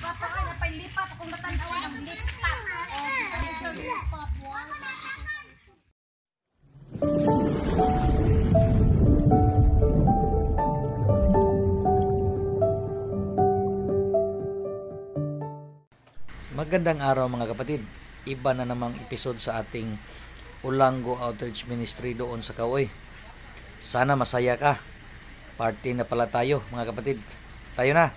Papa ay napay lipap kung matanaw ng lipap. Oh, lipap. Magandang araw, mga kapatid. Iba na namang episode sa ating Olango Outreach Ministry doon sa Kaoy. Sana masaya ka. Party na pala tayo, mga kapatid. Tayo na!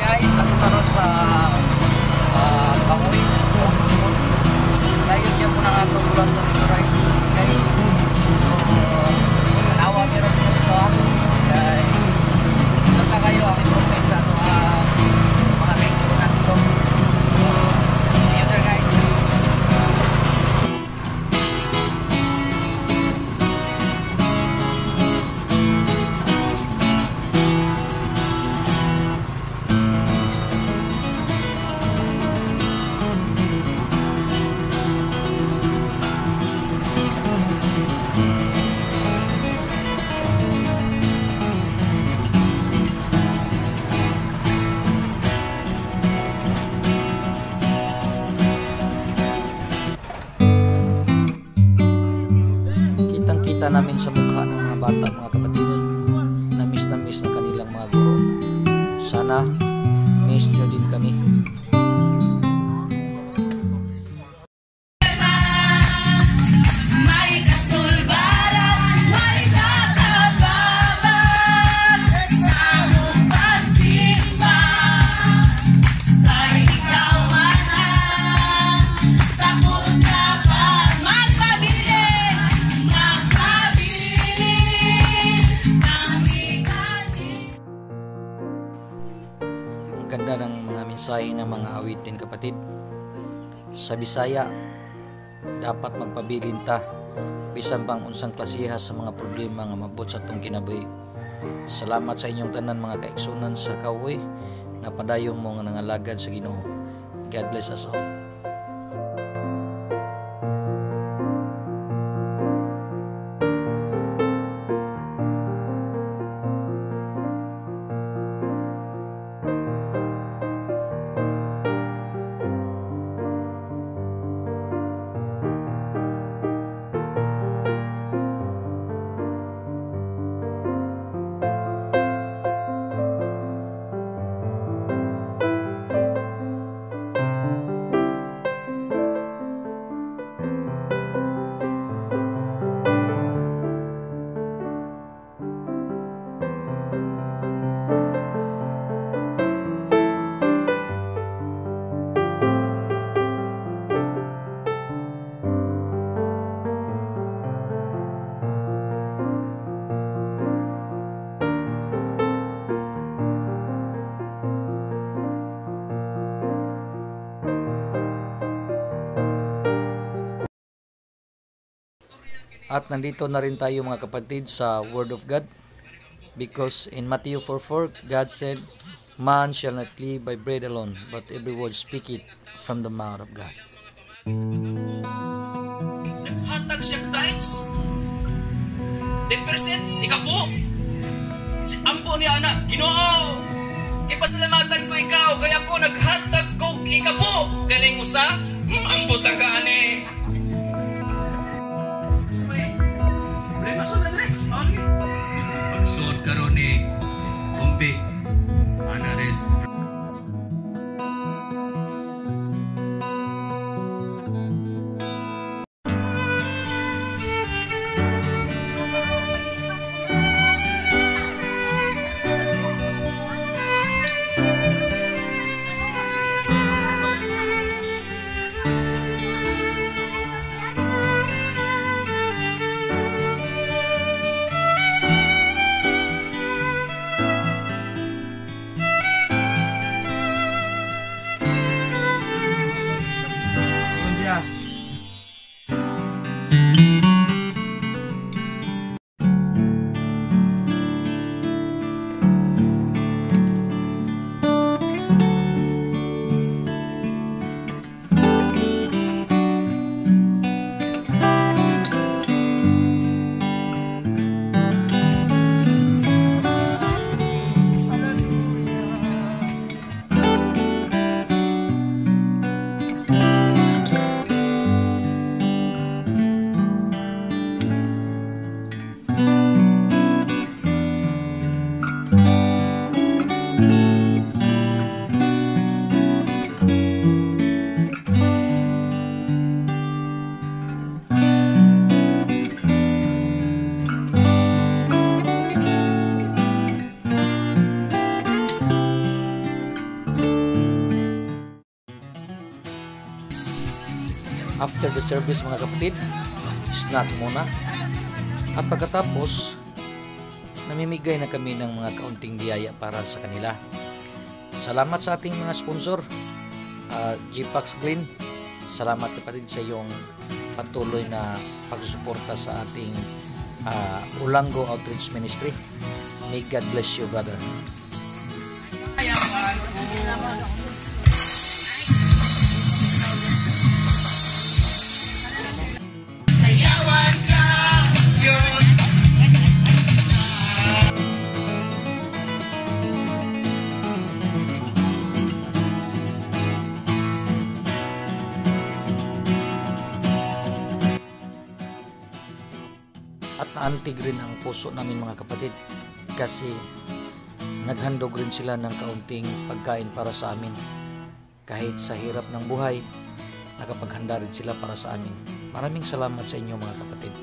Guys, ato karon sa Kaoy. Dayon niya po ng atong ulan dito, right? Guys, so tanawa meron niya dito ah. Kay nagta kayo ang improvement sa ato mga kaigsuonan dito. So, see you there, guys. Kitang-kita namin sa mukha ng mga bata, mga kapatid, na miss na kanilang mga guro. Sana miss nyo din kami. May kasulbaran, may katababan sa among pagsimba. Kay ikaw man ang tapos na pa magpabilin, magpabilin ng ikanin. Ang ganda ng mga mensahe ng mga awitin, kapatid. Sa Bisaya, dapat magpabilin ta bisan pang unsang klasiha sa mga problema nga mabot sa atong kinabuhi. Salamat sa inyong tanan, mga kaigsunan sa Kaoy, nga padayon mo nga nangalagad sa Ginoo. God bless us all. At nandito na rin tayo, mga kapatid, sa Word of God. Because in Matthew 4:4, God said, "Man shall not live by bread alone, but every word speak it from the mouth of God." Naghatag siya tithes. 10%, ikapu. Si ampo niya ana, "Ginoo, ipasalamatan ko ikaw kay ako naghatag kog ikapu." Galing usa, ambot ang kaani. May problema sa dre. Oh, lagi. Pagsuot karon ni Umbi Anares. After the service, mga kapatid, snack muna. At pagkatapos, namimigay na kami ng mga kaunting biyaya para sa kanila. Salamat sa ating mga sponsor, Gpax Glenn. Salamat, kapatid, sa iyong patuloy na pagsusuporta sa ating Olango Outreach Ministry. May God bless you, brother. Sayawan ka yun. At naantig rin ang puso namin, mga kapatid, kasi naghandog rin sila ng kaunting pagkain para sa amin. Kahit sa hirap ng buhay, nakapaghanda rin sila para sa amin. Maraming salamat sa inyo, mga kapatid.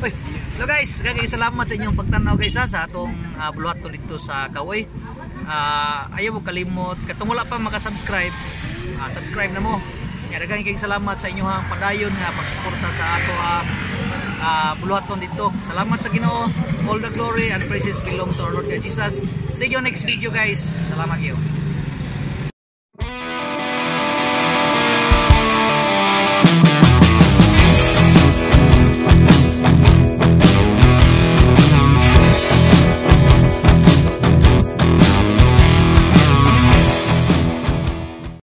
Uy, hello guys, daghang salamat sa inyong pagtanaw, guys, ha, sa atong buluhaton dito sa Kawoy. Ayaw mo kalimot, katong wala pa maka-subscribe, subscribe na mo. Kaya daghang kayong salamat sa inyong padayon nga pagsuporta sa ato ang buluhaton dito. Salamat sa Ginoo. All the glory and praises belong to our Lord God Jesus. See you next video, guys. Salamat kayo.